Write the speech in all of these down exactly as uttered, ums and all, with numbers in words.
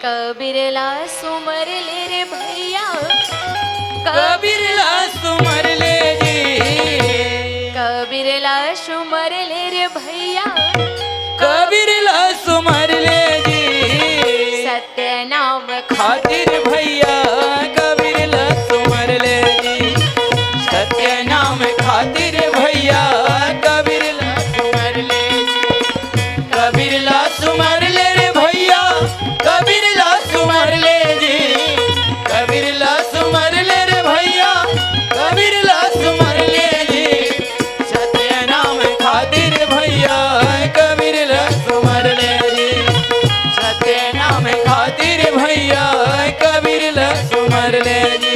कबीर ला सुमर ले रे भैया, कबीर ला सुमर ले जी। कबीर ला सुमर ले रे भैया, कबीर ला सुमर ले जी। सत्य नाम खातिर भैया, कबीर ला सुमर ले जी। सत्य नाम खातिर भैया, कबीर ला सुमर ले जी। कबीर ला सुमर ले रे भैया, कबीर ला सुमर ले जी। कबीर ला सुमर ले रे भैया, कबीर ला सुमर ले जी। सत्य नाम खातिर भैया, कबीर ला सुमर ले जी। सत्य नाम खातिर भैया, कबीर ला सुमर ले जी।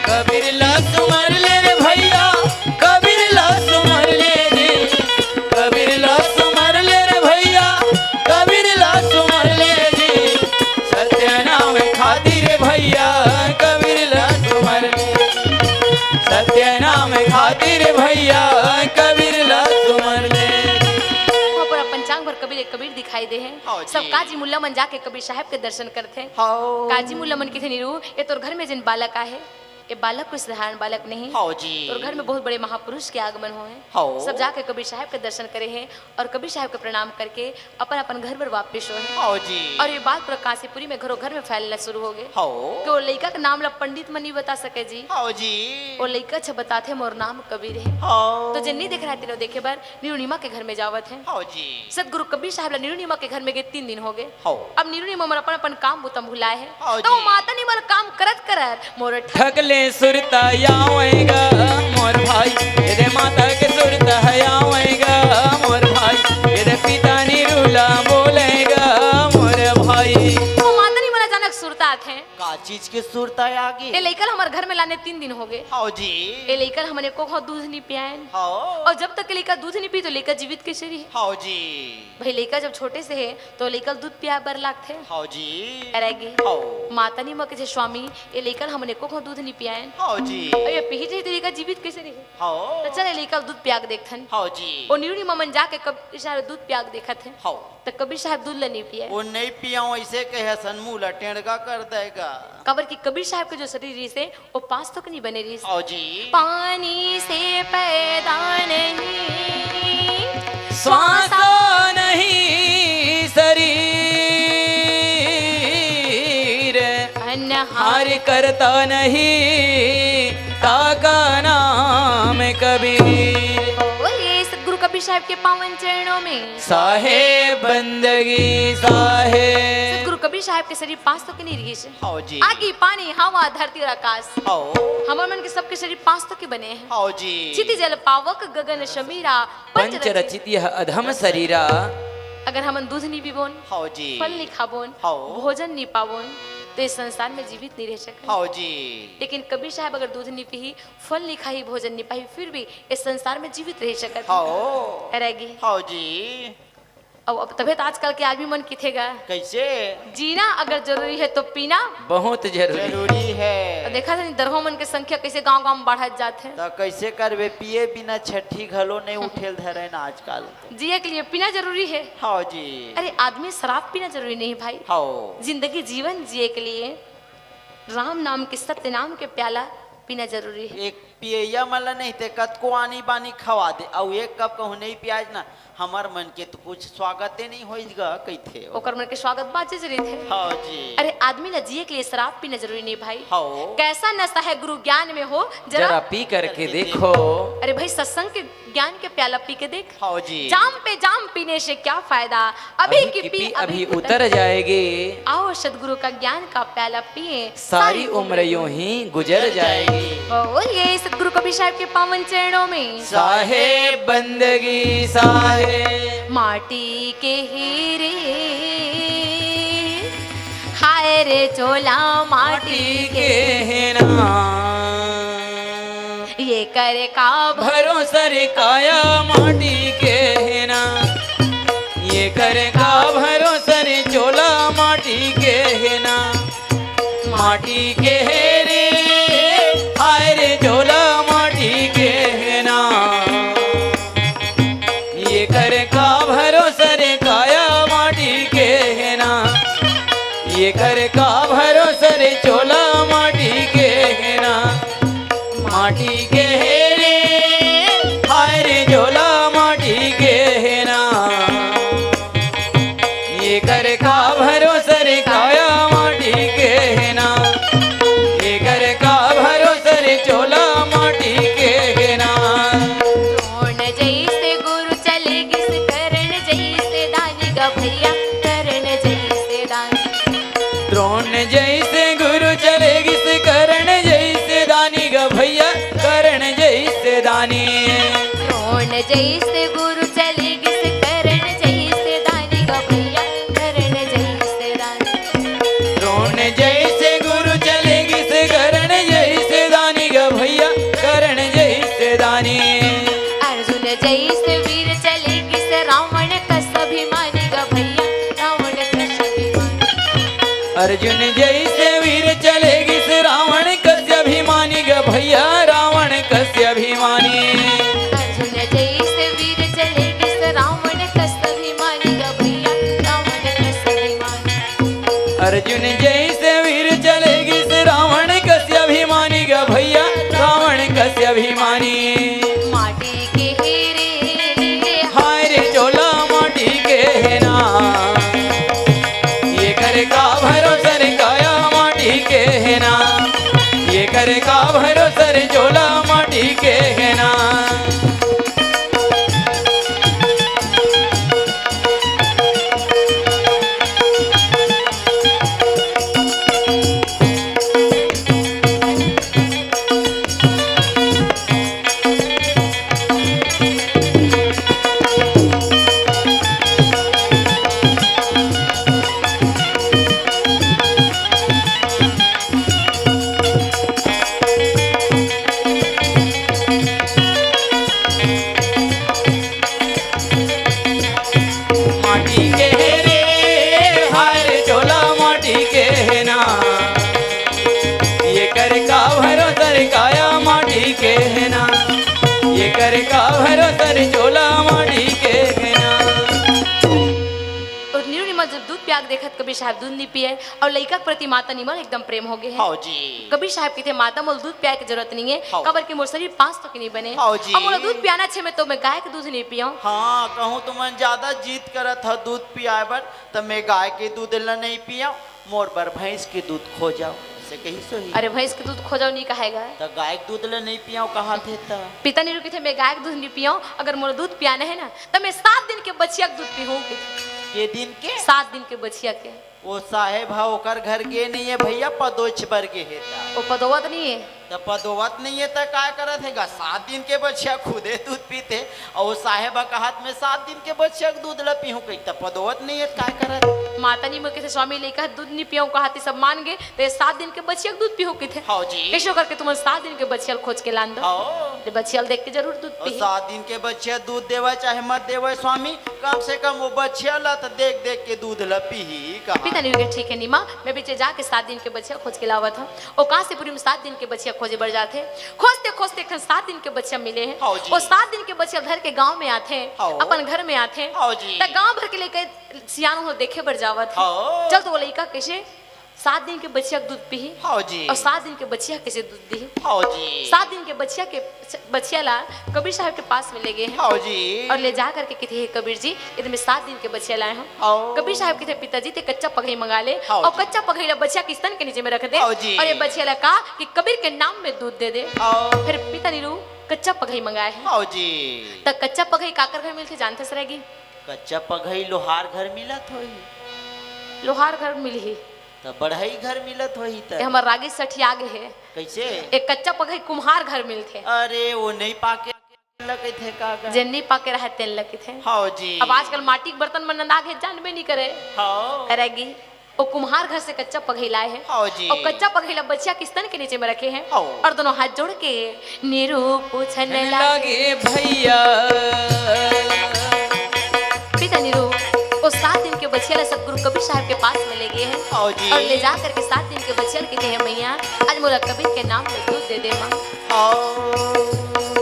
कबीर ला सुमर ले रे भैया, कबीर ला सुमर ले जी। कबीर ला सुमर ले रे भैया, कबीर ला सुमर ले जी। सत्य नाम खातिर भैया, कबीर ला सुमर ले। सत्य नाम खातिर भैया, कबीर ला सुमर ले। वहाँ पर पंचांग भर कबीर, एक कबीर दिखाई दे हे। हाँ जी। सब काजी मुल्ला मन जाके कबीर साहब के दर्शन करथे। हाँ। काजी मुल्ला मन किथे, नीरू, ये तोर घर में जिन बालक आहे, ये बालक कोई साधारण बालक नहीं। हाँ जी। तोर घर में बहुत बड़े महापुरुष के आगमन होए हे। हाँ। सब जाके कबीर साहब के दर्शन करे हे और कबीर साहब के प्रणाम करके अपन अपन घर बर वापिस होए हे। हाँ जी। और ये बात पूरा काशीपुरी में घरों घर में फैलना शुरू हो गए। हाँ। कि वो लइका के नाम ला पंडित मन नहीं बता सके जी। हाँ जी। वो लइका छ बताथे, "मोर नाम कबीर हे।" हाँ। तो जिन नहीं देखे रहय तेनो देखे बर नीरू नीमा के घर में जावत हे। हाँ जी। सतगुरु कबीर साहब ला नीरू नीमा के घर में गए तीन दिन हो गए। हाँ। अब नीरू नीमा मन अपन अपन काम बुता भुलाए हे। हाँ तो जी। माता नीमा ला काम करत करत मोर ठक ले सुरता आवेगा मोर भाई, ये दे माता के सुरता आवेगा मोर भाई, ये दे पिता नीरू ला बोलेगा मोर भाई। वो माता नीमा ला अचानक सुरता आथे। का चीज के सुरता आगे? ये लइका ल हमर घर में लाने तीन दिन हो गए। हाँ जी। ये लइका ल हमन एको घाव दूध नहीं पियाएन। हाँ। और जब तक ये लइका दूध नहीं पी तो लइका जीवित कैसे रही? हाँ जी। भाई, लइका जब छोटे से हे तो लइका ल दूध पियाए बर लागथे। हाँ जी। अरे गे। हाँ। माता नीमा कथे, "स्वामी, ये लइका ल हमन एको घाव दूध नहीं पियाएन।" हाँ जी। और ये पीही जाही तो लइका जीवित कैसे रही? हाँ। तो चल, ये लइका ल दूध पिया के देखथन। हाँ जी। वो नीरू नीमा मन जाके कबीर साहब दूध पिया के देखत हे। हाँ। तो कबीर साहब दूध ल नहीं पियाए। वो नहीं पियाओ, ऐसे कहे सन मुंह ला टेढ़गा कर देगा। काबर कि कबीर साहब के जो शरीर रहिस हे, वो पास तो के नहीं बने रहिस। हाँ जी। पानी से पैदा नहीं, श्वास श्वास नहीं शरीर, अन्न हार करता नहीं, ताका नाम कबीर। ओ, ये सतगुरु कबीर साहब के पावन चरणों में। साहेब बंदगी साहेब। सतगुरु कबीर साहब के शरीर पास तो के नहीं रहिस हे। हाँ जी। आगी, पानी, हवा, धरती और आकाश। हाँ। हमर मन के सबके शरीर पास तो के बने हे। हाँ जी। चिति जल पावक गगन समीरा, पंच पंच रचित रचित यह अधम शरीरा। अगर हमन दूध नहीं पीबोन, हाँ जी। फल नहीं खाबोन, हाँ। भोजन नहीं पाबोन, तो इस संसार में जीवित नहीं रह सकन। हाँ जी। लेकिन कबीर साहब अगर दूध नहीं पीही, फल नहीं खाही, भोजन नहीं पाही, फिर भी इस संसार में जीवित रह सकत हे। हाँ। रहेगी। हाँ जी। अब, अब तभे तो आजकल के आदमी मन किथे गा। कैसे? जीना अगर जरूरी है तो पीना बहुत जरूरी है। जरूरी है। तो देखा था दरहो मन के संख्या कैसे गांव-गांव में बढ़त जात है। तो कैसे करबे, पिए बिना छठी घलो नहीं उठेल धरे ना आजकल। जिए के लिए पीना जरूरी है। हाँ जी। अरे, आदमी शराब पीना जरूरी नहीं भाई। हाँ। जिंदगी जीवन जिए के लिए राम नाम के, सत्य नाम के प्याला पीना जरूरी है। एक पियैया मन ल नहीं ते कतको आनी बानी खवा दे, अउ एक कप कहूँ नहीं पियाज ना, हमर मन के तो कुछ स्वागते नहीं होइस गा, कहिथे। ओकर मन के स्वागत बाचे जरूरी थे। हाँ जी। अरे, आदमी ला जिए के लिए शराब पीना जरूरी नहीं भाई। हाँ। कैसा नशा है गुरु ज्ञान में हो, जरा जरा पी करके देखो। अरे भाई, सत्संग के ज्ञान के प्याला पी के देख। हाँ जी। जाम पे जाम पीने से क्या फायदा, अभी अभी की की पी पी अभी अभी उतर उतर जाएगी। आओ सदगुरु का ज्ञान का प्याला पिए, सारी उम्र यूं ही गुजर जाएगी। ओ, ये सदगुरु कबीर साहब के पावन चरणों में। साहेब बंदगी साहेब। माटी के हीरे, हाय रे चोला माटी माटी के। के है ना। ये कर का भ- भरोसा रे काया माटी के है ना। ये कर का भरोसा रे चोला माटी के है ना। माटी के है रे, माटी के हे रे, हाय रे झोला माटी के हे ना। ये कर का भरोसा रे काया माटी के हे ना। ये कर का भरोसा रे झोला माटी के हे ना। द्रोण जैसे गुरु चले गिस, कर्ण जैसे दानी ग भैया, कर्ण जैसे दानी। द्रोण जैसे गुरु चले गिस, कर्ण जैसे दानी ग भैया, कर्ण जैसे दानी। द्रोण जैसे गुरु चले गिस, कर्ण जैसे दानी ग भैया, कर्ण जैसे दानी। द्रोण जैसे गुरु चले गिस, कर्ण जैसे दानी ग भैया, कर्ण जैसे दानी। अर्जुन जैसे वीर चले गिस, रावण कस अभिमानी ग भैया, रावण कस अभिमानी। अर्जुन जैसे वीर चले गिस, रावण कस अभिमानी ग भैया, रावण कस अभिमानी। अर्जुन जैसे वीर चले गिस, रावण कस अभिमानी ग भैया, रावण कस अभिमानी। अर्जुन जैसे वीर चले गिस, रावण कस अभिमानी ग भैया, रावण कस अभिमानी। माटी के हे रे, हाय रे झोला माटी के हे ना। ये कर का भरोसा रे काया माटी के हे ना। ये कर का भरोसा रे झोला माटी के हे ना। माटी के हे रे, हाय रे झोला माटी के हे ना। ये कर का भरोसा रे काया माटी के हे ना। ये कर का भरोसा रे झोला माटी के हे ना। अउ नीरू निमा जब दूध पिया के देखत कबीर साहब दूध नइ पिए, अउ लइका के प्रति माता निमा ल एकदम प्रेम हो गे हे। हव जी। कबीर साहब कहिथे, "माता, मोला दूध पियाए के जरूरत नइ हे, हव। काबर कि मोर शरीर पास तो के नइ बने। हव जी। अब मोला दूध पियाना हे, मैं तो मैं गाय के दूध नइ पियंव।" हाँ, कहूँ तुमन ज्यादा जिद करत हव दूध पियाए बर, त मैं गाय के दूध ल नइ पियंव, मोर बर भैंस के दूध खोजव, अइसे कहिस होही। अरे, भैंस के दूध खोजव नइ कहय गा। त गाय के दूध ल नइ पियंव कहत हे त? पिता नीरू कहिथे, "मैं गाय के दूध नइ पियंव, अगर मोला दूध पियाना हे ना, त मैं सात दिन के बछिया के दूध पीहूँ," कहिथे। के दिन के? सात दिन के बछिया के। ओ साहेब ह ओकर घर गे नइ हे भैया, पदोच बर गे हे त। ओ पदोवत नइ हे? त पदोवत नइ हे त काय करत हे गा? सात दिन के बछिया खुदे दूध पीथे। अउ ओ साहेब ह कहत, "मैं सात दिन के बछिया के दूध ल पीहूँ," कहिथे, त पदोवत नइ हे त काय करत? माता निमा कहिथे, "स्वामी, लइका ह दूध नइ पियंव कहत हे, सब मान गे, त ये सात दिन के बछिया के दूध पीहूँ," कहिथे। हव जी। कइसो करके तुमन सात दिन के बछिया ल खोज के लान दव। हव। त बछिया ल देख के जरूर दूध अउ पीही। सात दिन के बछिया दूध देवय चाहे मत देवय स्वामी, कम से कम ओ बछिया ल त देख देख के दूध ल पीही कहा। पिता नीरू कहिथे, "ठीक हे निमा, मैं बीचे जाके सात दिन के बछिया खोज के लावत हंव।" ओ कांसीपुरी म सात दिन के बछिया खोजे बर जाथे। खोजते खोजते एक ठन सात दिन के बछिया मिले हे। हव जी। ओ सात दिन के बछिया धर के गांव में आथे, हव। अपन घर में आथे। हव जी। त गांव भर के लइका सियान हो देखे बर जावत हे। हव। चल तो ओ लइका कइसे सात दिन के बछिया के दूध पीही? हव जी। अउ सात दिन के बछिया कइसे दूध दीही? हव जी। सात दिन के बछिया के, बछिया ला कबीर साहब के पास में ले गे हे। हव जी। अउ ले जा करके कहिथे, "हे कबीर जी, ये तो मैं सात दिन के बछिया लाए हंव।" हव। कबीर साहब कहिथे, "पिताजी, तें कच्चा पगही मंगा ले, हव अउ जी। कच्चा पगही ला बछिया के स्तन के नीचे में रख दे, हव जी। अउ ये बछिया ला कहा कि कबीर के नाम में दूध दे दे।" हव। फेर पिता नीरू कच्चा पगही मंगाए हे। हव जी। त कच्चा पगही काकर घर मिलथे जानथस रे गी? कच्चा पगही लोहार घर मिलत होही। लोहार घर मिलही। त बढ़ई घर मिलत होही त। ए हमर रागी सठिया गे हे। कइसे? ए कच्चा पगही कुम्हार घर मिलथे। अरे, ओ नइ पाके ल कहिथे का गा? जेन नइ पाके रहय, तेन ल कहिथे। हव जी। अब आजकल माटी के बर्तन मन नंदा गे, जानबे नइ करे। हव। अरे गी, ओ कुम्हार घर से कच्चा पगही लाए हे। हव जी। अउ कच्चा पगही ल बछिया के स्तन के नीचे में रखे हे। हव। अउ दोनों हाथ जोड़ के नीरू पूछन लागे भैया। पिता नीरू, ओ सात दिन के बछिया ला सतगुरु कबीर साहब के पास में ले गे हे। हव जी। अउ ले जा करके सात दिन के बछिया ला कहिथे, "हे मैया, आज मोला कबीर के नाम में दूध दे दे माँ।" हव।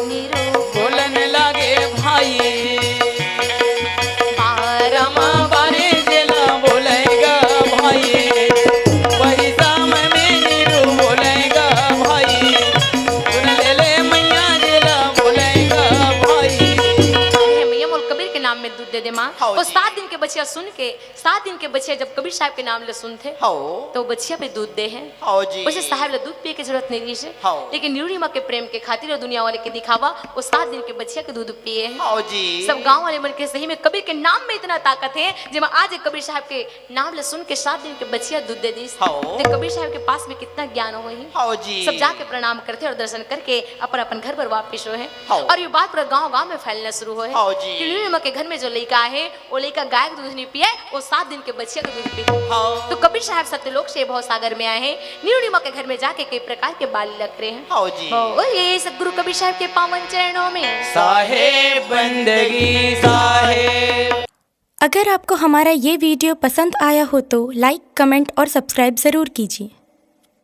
नीरू बोलन लागे भाई, बारह बारे जेला बोलेगा भाई, वही समय में नीरू बोलेगा भाई। सुन ले ले दे दे माँ। हव वो जी। सात दिन के बछिया सुन के, सात दिन के बछिया जब कबीर साहब के नाम ला सुनथे, हव। तो बछिया भी दूध दे हे। हव जी। वइसे साहब ला दूध पिए के जरूरत नहीं रहिस हे, हव। लेकिन निरहुआ माँ के प्रेम के खातिर अउ दुनिया वाले के दिखावा, वो सात दिन के बछिया के दूध पिए हे। हव जी। सब गांव वाले मन के सही में कबीर के नाम में इतना ताकत हे, जेमा आज एक कबीर साहब के नाम ला सुन के सात दिन के बछिया दूध दे दिस। हव। ते कबीर साहब के पास में कितना ज्ञान होही। हव जी। सब जाके प्रणाम करथे अउ दर्शन करके अपन अपन घर बर वापिस होहे। हव। अउ ये बात पूरा गांव गांव में फैलना शुरू होहे हव जी। कि निरहुआ माँ के घर में जो लइका हे, वो लइका गाय के दूध नहीं पिए, वो सात दिन के बछिया के दूध पिए। हव। तो कबीर साहब सत्यलोक से भवसागर में आए हे, निरहुआ माँ के घर में जाके कई प्रकार के बाल लग रहे हैं। हव जी। बोलिए सतगुरु कबीर साहब के पावन चरणों में। साहेब बंदगी साहेब। अगर आपको हमारा ये वीडियो पसंद आया हो तो लाइक, कमेंट और सब्सक्राइब ज़रूर कीजिए।